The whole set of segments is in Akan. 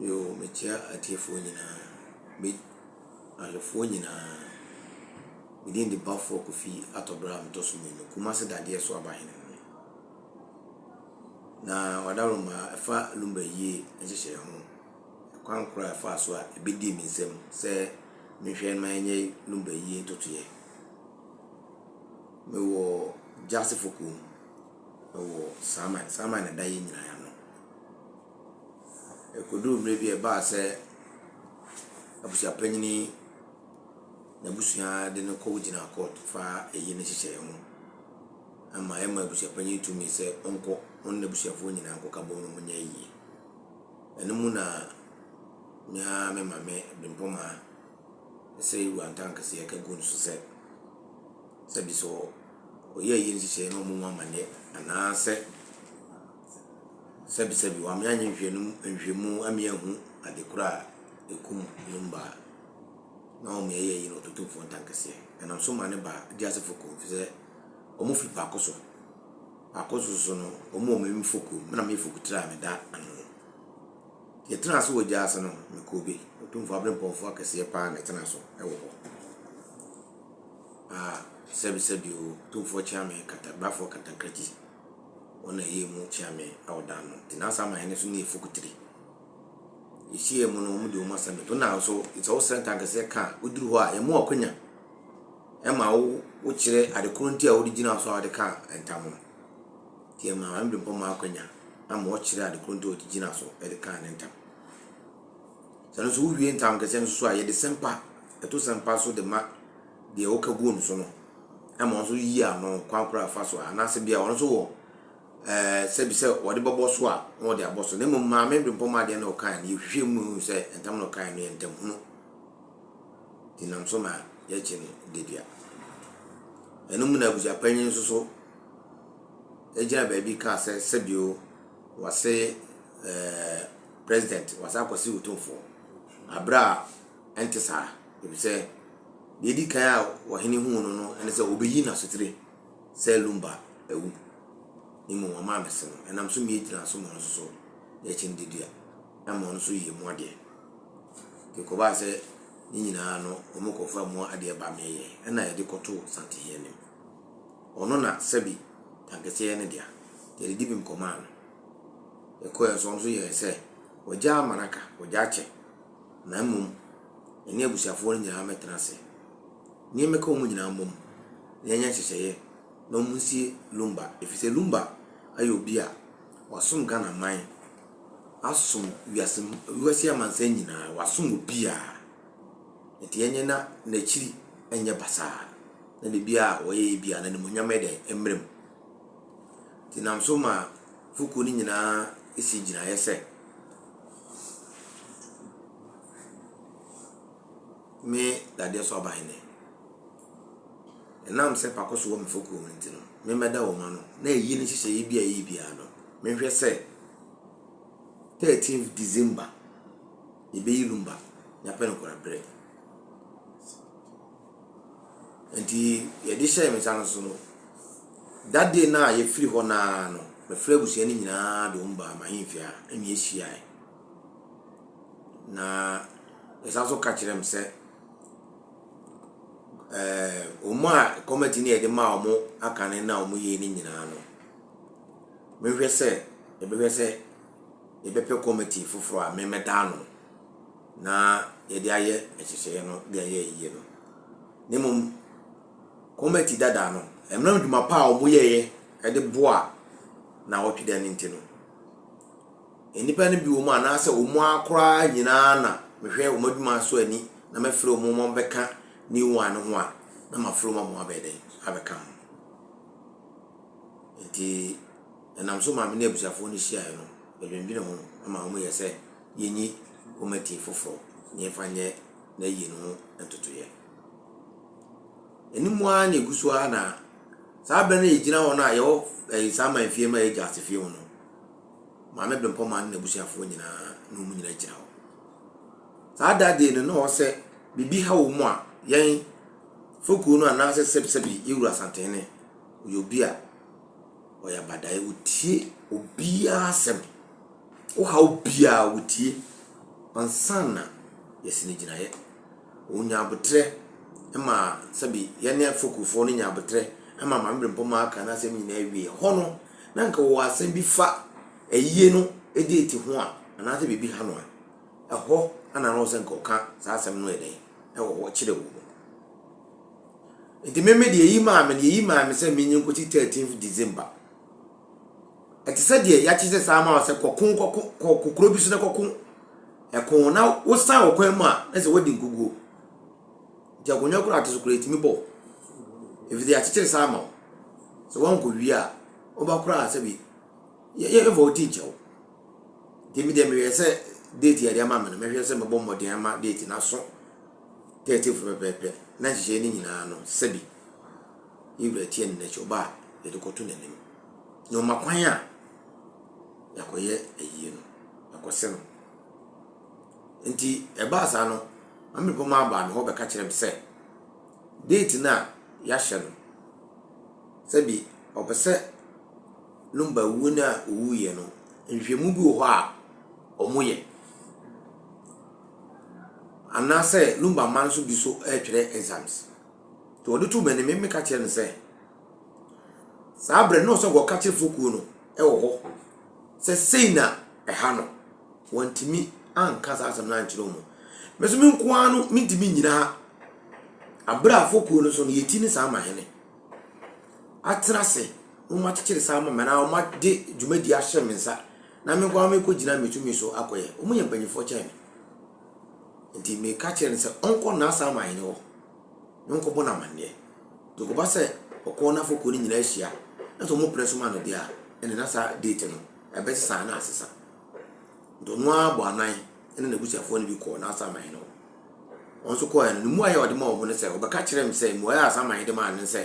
Yoo, mekyia atiefoɔ nyinaa, me ahwɛfoɔ nyinaa. Me din de Bafoɔ Kofi Atɔberɛ a metɔ so mmienu, Kumase Dadeɛ so Abahene no. Na Wadaroma ɛfa Lumba yie nhyehyɛeɛ ho, kwan korɔ a ɛfaa so a ɛbɛdii me nsam sɛ menhwɛ ma ɛnyɛ Lumba yie ntotoeɛ. Mewɔ Gyasefo kurom, mewɔ Saaman, Saaman na ɛda yɛn nyinaa ano. Ɛkɔduruu mmerɛ bi a ɛbaa sɛ abusuapanin n'abusua de no kɔgyinaa kɔɔto fa ayi no nhyehyɛeɛ ho ama ɛma abusuapanin tumi sɛ ɔnkɔ ɔne n'abusuafoɔ nyinaa nkɔka bom na wɔnyɛ ayie. Ɛno mu na me ara me maame Brempɔmaa sɛ wura ntankɛseɛ ka guu no so sɛ, sɛbi sɛ ɔyɛ ayie nhyehyɛeɛ na wɔmmɔ mu amanneɛ anaasɛ Sɛbisɛbi, wɔama yɛanyɛ nhwehwɛmu ama yɛahu ade koro a ekum Lumba a na wɔn yɛyɛ yi no Otumfoɔ Ntankɛseɛ. Ɛnam so ma ne ba Gyasefo kurom efisɛ wɔn firi Paako so. Paako so so no, wɔn wɔ Memi Fokuo, me na meyɛ Fokutire a meda ano. Yɛtenaa ase wɔ gyaase no, mekɔɔ bi. Otumfoɔ aberempɔnfoɔ akɛseɛ paa na ɛtenaa so wɔ hɔ. A sɛbisɛbi o, Otumfoɔ Kyeame Kata, Brafoɔ Kantankrankyi. Wɔn na ɛyɛɛ mu kyeame a ɔda ano. Nti na saa mahene so ne yɛ fokutiri. Yɛhyiaa mu no, wɔn de wɔn asɛm bɛto. Na nso, sɛ wosrɛ ntankɛseɛ ka a, woduru hɔ a, yɛma w'akwanya ma wo wokyerɛ ade korɔ nti a wode gyina so a wode ka ntam no. Nti yɛma Maame Brempɔn ma akwanya ama ɔkyerɛ ade korɔ nti a ɔde gyina so de kaa ne ntam. Sɛ no nso wowie ntam kɛseɛ no nso so a, yɛde sɛmpa, ɛto sɛmpa so de ma deɛ woka guo no so no. ma ɔno nso yi ano kwan koro a ɛfa so a anaasɛ bia ɔno nso wɔ ɛɛ sɛbi sɛ wɔde bɛbɔ so a na wɔde abɔ so na mmom maame Brempɔn adeɛ na ɔkae no yɛhwehwɛ mu hu sɛ ntam na ɔkae no yɛ ntam hunu nti nam so ma yɛkye no dedua. Ɛno mu na abusuapanyin nso so gyina baabi kaa sɛ sɛbio wase ɛɛ president wase akɔsi otumfoɔ abere a ɛnte saa efisɛ Deɛ ɛdi kan a ɔhene huu no no ne sɛ ɔbɛyi no asotire sɛ Lumba awu. Ne mmom wama amese no. Ɛnam so mie gyina so ma ɔno nso so de akyi no dedua ma ɔno nso yɛ mu adeɛ. Nti kɔbaa sɛ ne nyinaa no wɔn kɔfa mu adeɛ ba meeyɛ ɛna yɛde kɔtoo Santehe anim. Ɔno na sɛbi tankɛseɛ yɛ ne dea. Nti yɛde dibim kɔmaa no. Yɛkɔɛ nso ɔno nso yɛɛ sɛ wɔgya ama no aka, wɔgya akyɛ. Na mmom yɛne abusuafoɔ no nyinaa mmɛtena ase, na yɛmmɛka wɔn nyinaa mmom, na yɛnyɛ nhyehyɛeɛ na wɔnsie Lumba, ɛfiri sɛ Lumba ayɛ obi a wasom Ghana man, asom wiase, wiase amansan nyinaa, wasom obiara. Nti yɛnyɛ na n'akyiri nyɛ basaa, na biribiara a ɔyɛeɛ biara n'animuonyam yɛ dɛn mmerɛ mu. Nti nam so ma fokuo no nyinaa si gyinaeɛ sɛ, Me dadeɛ so abahene. Ɛnam sɛ pako so wɔ me fokuo mu nti no, memmɛda wɔn ano na ɛyi ne nhyehyɛeɛ bi a ɛyɛ biara no, menhwɛ sɛ 13th December yɛbɛyi Lumba na yɛapɛ no koraberɛ. Nti yɛde hyɛɛ me nsa no so no, that day no a yɛfiri hɔ no ara no, mefrɛ abusua no nyinaa de wɔn baa m'ahemfie ha ɛna yɛhyiaeɛ. Na yɛsan nso ka kyerɛɛ me sɛ ɛɛ wɔn a kɔmɛti no yɛde maa wɔn akane no a wɔyɛɛ no nyinaa no, menhwɛ sɛ yɛbɛhwɛ sɛ yɛbɛpɛ kɔmɛti foforɔ a memmɛda ano na yɛde ayɛ nhyehyɛeɛ no de ayɛ ayie no. Na mmom kɔmɛti dada no, ɛnam dwuma pa a wɔyɛeɛ de boa nnawɔtwe da no nti no, Nnipa no bi wɔ mu anaasɛ wɔn ara koraa nyinaa na mehwɛ wɔn adwuma so ani na mɛfrɛ wɔn ma wɔbɛka new one no ho a, na mafrɛ wɔn ama wɔabɛyɛ dɛn abɛka ho. Nti ɛnam so ma me ne abusuafoɔ no hyiaeɛ no, yɛdwendwene ho ma wɔyɛ sɛ yɛnyi kɔmɛti foforɔ na yɛmfa nyɛ n'ayie no ho ntotoeɛ. Ɛno mu ara na ɛgu so ara na saa berɛ no yɛgyina hɔ no a yɛwɔ ɛyi saa man fie mu a yɛgya ase fie mu no, Maame Brempɔmaa ne n'abusuafoɔ nyinaa ne wɔn nyinaa gyina hɔ. Saa da deɛ no na ɔwɔ sɛ biribi ha wɔn a yɛn fokuo no anaasɛ sɛbisɛbi yɛwura Asantehene ɔyɛ obi a ɔyɛ abadaeɛ ɔtie obiara asɛm wohaw biara ɔtie. ansa na yɛasi no gyinaeɛ. Ɔnya aboterɛ ma sɛbi yɛne afokufoɔ no nya aboterɛ ma Maame Brempɔmaa aka n'asɛm nyinaa wie. Ɛhɔ no, na nka ɔwɔ asɛm bi fa ayie no date ho a, anaasɛ biribi ha no a, ɛhɔ na na ɔwɔ sɛ nka ɔka saa asɛm no yɛ dɛn ɛwɔ hɔ kyerɛ wɔ mu. Nti me me deɛ eyi maa me no, yɛyi maa me sɛ menye nkɔsi 13th December. Ɛte sɛ deɛ yɛakyekyɛ saa ama wo sɛ kɔko kɔko kɔ kuro bi so na kɔko ɛko na wosan wɔ kwan mu a na sɛ woadi nkuguo. Nti akonnwa koraa ate so koraa ɛtumi bɔ ɛfiri sɛ yɛakyekyere saa ama wo. Sɛ woankɔ wie a woba koraa sɛ bi yɛmfa wo ti nkyɛ wo. Nti me deɛ mehwɛ sɛ date yɛde ama me no mɛhwɛ sɛ mɛbɔ mmɔden ama date no aso 30th pɛpɛɛpɛ na nhyehyɛeɛ no nyinaa no sɛbi yɛwura tie no n'akyi ɔba a yɛde kɔto n'anim. Na ɔma kwan a yɛakɔyɛ ayie no, yɛakɔsɛ no. Nti ɛbaa saa no, Maame Bɔmaa baa me hɔ bɛka kyerɛ me sɛ date no a yɛahyɛ no, sɛbi ɔpɛ sɛ Lumba wuo no a ɔwuiɛ no, nhwehwɛmu bi wɔ hɔ a wɔyɛ. Anaasɛ Lumba mma nso bi so retwerɛ exams. Nti wɔde too m'anim, me meka kyerɛ no sɛ, Saa berɛ no na ɔsɛ wɔka kyerɛ fokuo no wɔ hɔ sɛ sei na ɛha no. Wɔntumi anka saa asɛm no ankyerɛ wɔn. Me nso me nko ara no mentumi nnyina ha. Aberɛ a fokuo no so no yɛti ne saa mahene atena ase na wɔakyekyere saa ama me anaa wɔde dwumadi ahyɛ me nsa na me nko ara mekɔgyina me tumi so akɔyɛ. Wɔn yɛ mpanyinfoɔ kyɛn me. Nti meka kyerɛ no sɛ ɔnkɔ n'asa mahene hɔ na ɔnkɔbɔ no amanneɛ. Nti ɔkɔba sɛ ɔkɔ na afɔkuo no nyinaa hyia na sɛ wɔn pene so ma no deɛ a, ɛne na saa date no ɛbɛsesa na asesa. Nti ɔno ara bɔ anan ɛne n'abusuafoɔ no bi kɔɔ n'asaman no hɔ. Wɔn nso kɔɛ no, ne mmuaeɛ a ɔde ma wɔn no sɛ, ɔbɛka kyerɛ me sɛ mmuaeɛ a asaman de maa no sɛ,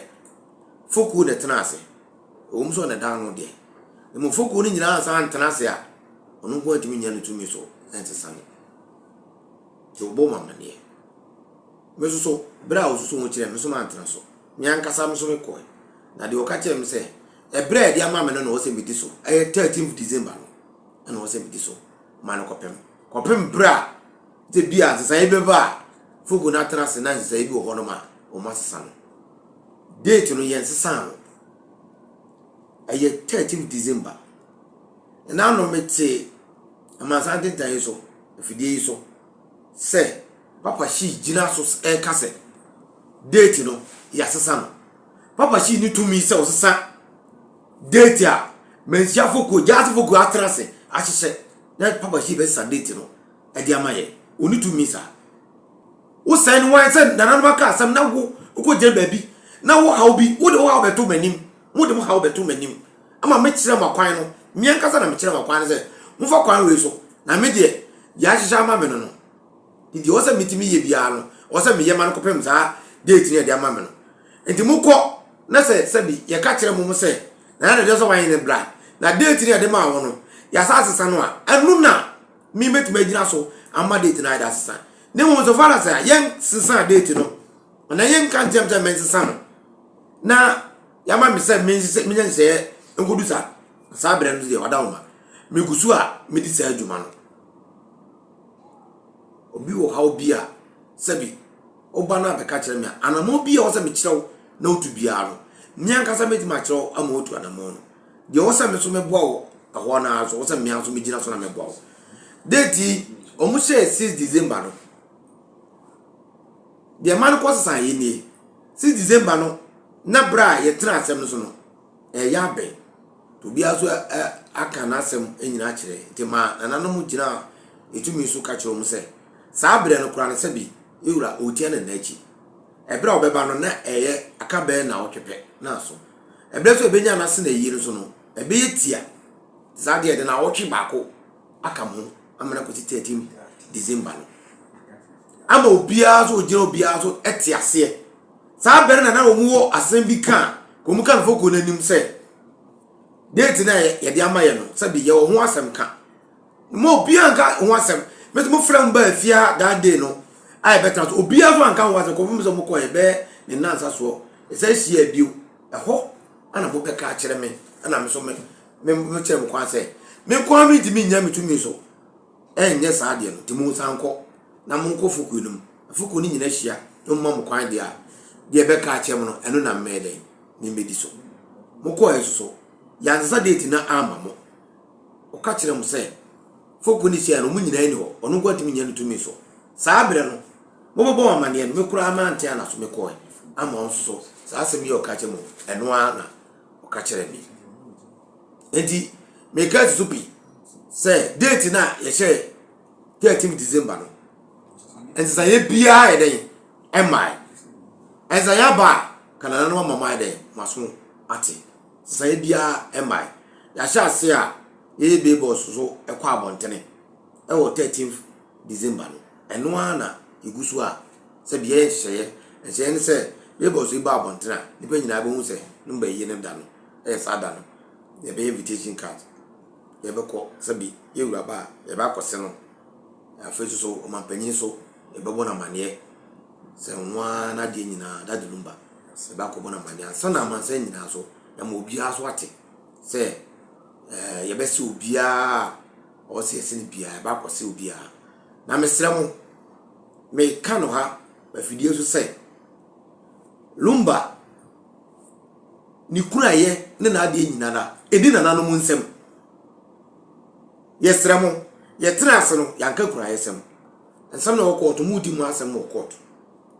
fokuo na ɛtena ase. Ɛwɔ mu sɛ ɔna da ano deɛ, na mmom fokuo no nyinaa ansa antena ase a, ɔno nko antumi nyɛ no tumi so ɛnsesa no. Nti ɔbɔ mu amanneɛ. Me nso so, berɛ a ɔsusu ho kyerɛɛ me, me nso mantena so. Me ankasa me nso mekɔe. Na deɛ ɔka kyerɛɛ me sɛ, ɛberɛ a ɛde ama me no na ɔwɔ sɛ medi so. Ɛyɛ 13th December no ɛna ɔwɔ sɛ medi so ma no kɔpem. Kɔpem berɛ a sɛ bi a nsesaeɛ bɛba a, Fogo no atena ase na nsesaeɛ bi wɔ hɔnom a wɔn asesa no. Date no yɛn sesaa no. Ɛyɛ 13th December. Ɛna ano mete amansan ntentan yi so, afidie yi so, sɛ Papa Shee gyina so reka sɛ date no yɛasesa no. Papa Shee ne tumi sɛ ɔsesa date a Manhyia kuo, Gyaase kuo atena ase ahyehyɛ na Papa Shee bɛsesa date no de ama yɛ. Ɔne tumi saa. Wosɛn no wan sɛ nananom aka asɛm na wo wokɔgyina baabi na wo haw bi wode wo haw bɛto m'anim mode mo haw bɛto m'anim ama mekyerɛ mo akwan no me ankasa na mekyerɛ mo akwan no sɛ momfa kwan wei so na me deɛ deɛ ahyehyɛ ama me no no Nti deɛ ɔwɔ sɛ metumi yɛ biara no, ɔwɔ sɛ meyɛ ma no kɔpem saa date no yɛde ama me no. Nti mokɔ na sɛ sɛbi yɛka kyerɛ mo mo sɛ na yɛn na sɛ wɔayɛ no bra na date no yɛde maa wo no yɛasa asesa no a, ɛno na me mɛtumi agyina so ama date no ayɛ de asesa. Na mmom so far as a yɛn sesa date no anaa yɛnka nkyɛm sɛ mensesa no na yɛama me sɛ mensesa menya nhyehyɛeɛ nkɔdu saa saa berɛ no deɛ wada wo ma megu so a medi saa adwuma no. Obi wɔ haw bi a, sɛbi woba no abɛka kyerɛ me a, anammɔn bi a ɛwɔ sɛ mekyerɛ wo na wotu biara no, me ankasa mɛtumi akyerɛ wo ama woatu anammɔn no. Deɛ ɛwɔ sɛ me nso meboa wo ɛhɔ no ara nso, ɛwɔ sɛ me ara nso megyina so na meboa wo. Date yi, wɔn hyɛɛ 6 December no. Deɛ ɛma no kɔ sesa yɛ nie. 6 December no, na berɛ a yɛtena asɛm no so no, ɛyɛ abɛn. Obiara nso aka n'asɛm nyinaa akyerɛ. Nti ma nananom gyinaa tumi so ka kyerɛ wɔn sɛ, saa berɛ no koraa no sɛbi yɛwura ɔretia ne nna akyi. Ɛberɛ a ɔbɛba no na ɛyɛ aka bɛyɛ nnawɔtwe pɛ na aso. Ɛberɛ nso a ɛbɛnya n'ase na ayie no so no, ɛbɛyɛ tia. Saa deɛ ɛde nnawɔtwe baako aka mo ho ama no akɔsi 13 December no. Ama obiara nso ɔgyina obiara nso te aseɛ. Saa berɛ na na wɔn wɔ asɛm bi ka a, wɔn ka no fɔkuo no anim sɛ, date no a yɛde ama yɛ no sɛbi yɛwɔ ho asɛm ka ma obiara nka ho asɛm mɛsɛ mo frɛ mo baa fia that day no a yɛbɛtena so obiara so anka ho asɛm kɔfam sɛ mo kɔ yɛ bɛyɛ ne nansa soɔ ɛsɛ hyia bio ɛhɔ ana mo bɛka akyerɛ me ɛna me so me me kyerɛ mo kwan sɛ me nko ara mentumi nnya me tumi so. Ɛnyɛ saa deɛ no, nti monsan nkɔ na monkɔ fokuo no mu. Fokuo no nyina hyia na wɔma mo kwan deɛ a, deɛ ɛbɛka akyerɛ mo no, ɛno na mmɛyɛ dɛn? Memmɛdi so. Mokɔɛ nso so, yɛansesa date no amma mo. Ɔka kyerɛ mo sɛ, fokuo no hyia no, wɔn nyinaa nni hɔ, ɔno nko atumi nyɛ no tumi so. Saa berɛ no, mobɛbɔ wɔn amanneɛ no, me koraa mante ana so mekɔɛ ama wɔn nso so. Saa asɛm yi a ɔka kyerɛ mo, ɛno ara na ɔka kyerɛ me. Enti, meka asi so pi sɛ date no a yɛhyɛ 13 December no, nsesaeɛ biara yɛ dɛn ɛmmae. Nsesaeɛ aba a, ka nananom ama mo ayɛ dɛn mo aso ate. Nsesaeɛ biara ɛmmae. Yɛahyɛ ase a yɛyɛ billboards so ɛkɔ abɔntene ɛwɔ 13 December no. Ɛno ara na yɛgu so a sɛ bia yɛ nhyehyɛeɛ. Nhyehyɛeɛ ne sɛ billboards yi ba abɔntene a, nnipa nyinaa bɛhu sɛ number yie no da no ɛyɛ saa da no. Yɛbɛyɛ invitation card. Yɛbɛkɔ sɛbi yɛwura ba a yɛbɛ akɔse no. Afei nso so ɔmanpanyin so yɛbɛbɔ no amanneɛ sɛ ɔno ara n'adeɛ nyinaa Daddy Lumba yɛbɛ akɔbɔ no amanneɛ ansa na amansan nyinaa so yɛama obiara so ate sɛ ɛɛ yɛbɛse obiara a ɔwɔ sɛ yɛse no biara yɛbɛ akɔse obiara. Na mesrɛ mo, meka no ha afidie so sɛ Lumba ne kunaeɛ ne n'adeɛ nyinara ɛni nananom nsam. Yɛsrɛ mo, yɛtena ase no, yɛanka kunaeɛsɛm. Nsɛm na ɛwɔ kɔɔto, modi mu asɛm wɔ kɔɔto.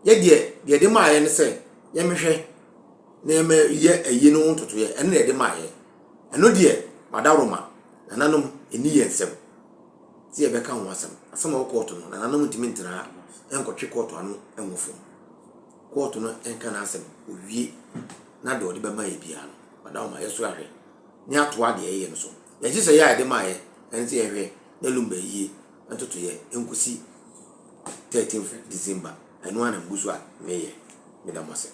Yɛdeɛ, deɛ yɛde maayɛ ne sɛ, yɛmehwɛ na yɛmɛyɛ ayi no ho ntotoeɛ, ɛno na yɛde maayɛ. Ɛno deɛ, madaworoma, nananom, ɛni yɛn nsam sɛ yɛbɛka ho asɛm. Asɛm a ɛwɔ kɔɔto no, nananom ntumi ntena ha nkɔtwe kɔɔto ano nwɔ fam. Kɔɔto no nka n'asɛm, owie na deɛ ɔde bɛma yɛ biara no, madaworoma, yɛso ahwɛ ne atoa deɛ ɛyɛ no so. Yɛn nhyehyɛeɛ a yɛde maayɛ ɛne sɛ yɛhwɛ na Lumba yie ntotoeɛ nkosi 13th December. Ɛno ara na megu so a meyɛ. Meda mo ase.